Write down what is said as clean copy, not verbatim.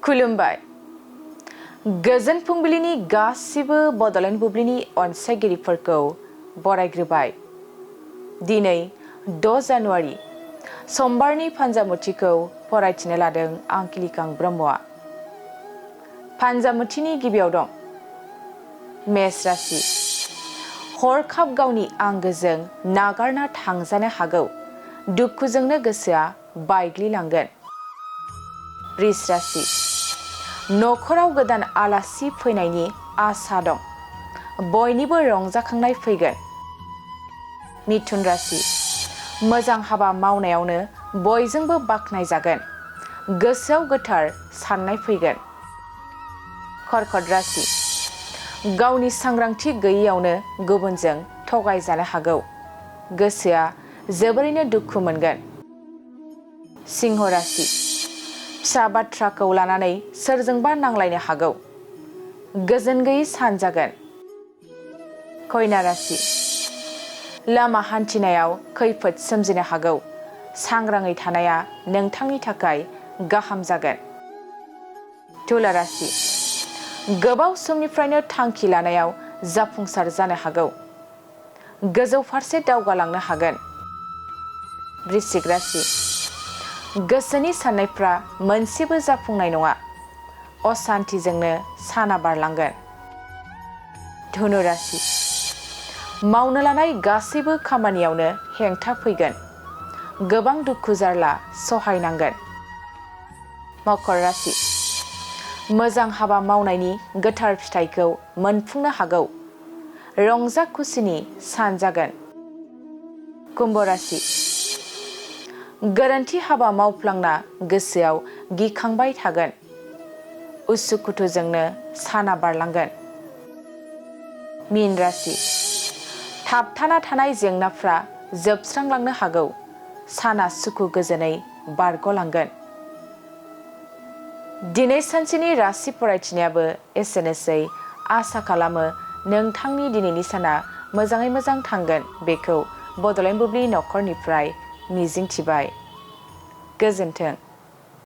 खुलुमबाय। गोजोन फुंबिलिनि गासिबो बड'लेण्ड बुब्लिनि अनसायगिरिफोरखौ बरायग्रोबाय। दिनै 6 जानुवारि समबारनि फान्जामुथिखौ फरायथिनो लादों आं किलिकां ब्रह्मआ। फान्जामुथिनि गिबियाव दं मेष राशि। हरखाब गावनि आंगोजों नागारना थांजानो हागौ। दुखुजोंनो गोसोआ बायग्लिलांगोन। वृष राशि। नखराव गोदान आलासि फैनायनि आसा दं। बयनिबो रंजाखांनाय फैगोन। मिथुन राशि। मोजां हाबा मावनायावनो बयजोंबो बाख्नायजागोन। गोसोआव गोथार साननाय फैगोन। कर्कट राशि। गावनि सांग्रांथि गैयैयावनो गुबुनजों थगायजानो हागौ। गोसोआ जोबोरैनो दुखु मोनगोन। सिंह राशि। फिसा बाथ्राखौ लानानै सोरजोंबा नांलायनो हागौ। गोजोन गैयै सान जागोन। कन्या राशि। लामा हान्थिनायाव खैफोद सोमजिनो हागौ। सांग्राङै थानाया नोंथांनि थाखाय गाहाम जागोन। तुला राशि। गोबाव समनिफ्रायनो थांखि लानायाव जाफुंसार जानो हागौ। गोजौ फारसे दावगालांनो हागोन। वृश्चिक राशि। गोसोनि साननायफ्रा मोनसेबो जाफुंनाय नङा। असान्थिजोंनो साना बारलांगोन। धनु राशि। मावनो लानाय गासैबो खामानियावनो हेंथा फैगोन। गोबां दुखु जारला सहायनांगोन। मकर राशि। मोजां हाबा मावनायनि गोथार फिथाइखौ मोनफुंनो हागौ। रंजा खुसिनि सान जागोन। कुम्भ राशि। गोरोन्थि हाबा मावफ्लांना गोसोआव गिखांबाय थागोन। उसुखुथुजोंनो साना बारलांगोन। मीन राशि। थाबथाना थानाय जेंनाफ्रा जोबस्रांलांनो हागौ। साना सुखु गोजोनै बारग'लांगोन। दिनै सानसेनि राशि फरायथिनायाबो एसेनोसै। आसा खालामो नोंथांनि दिनैनि साना मोजाङै मोजां थांगोन बेखौ बड'लेण्ड बुब्लि नखरनिफ्राय मिजिंथिबाय। गोजोन्थों।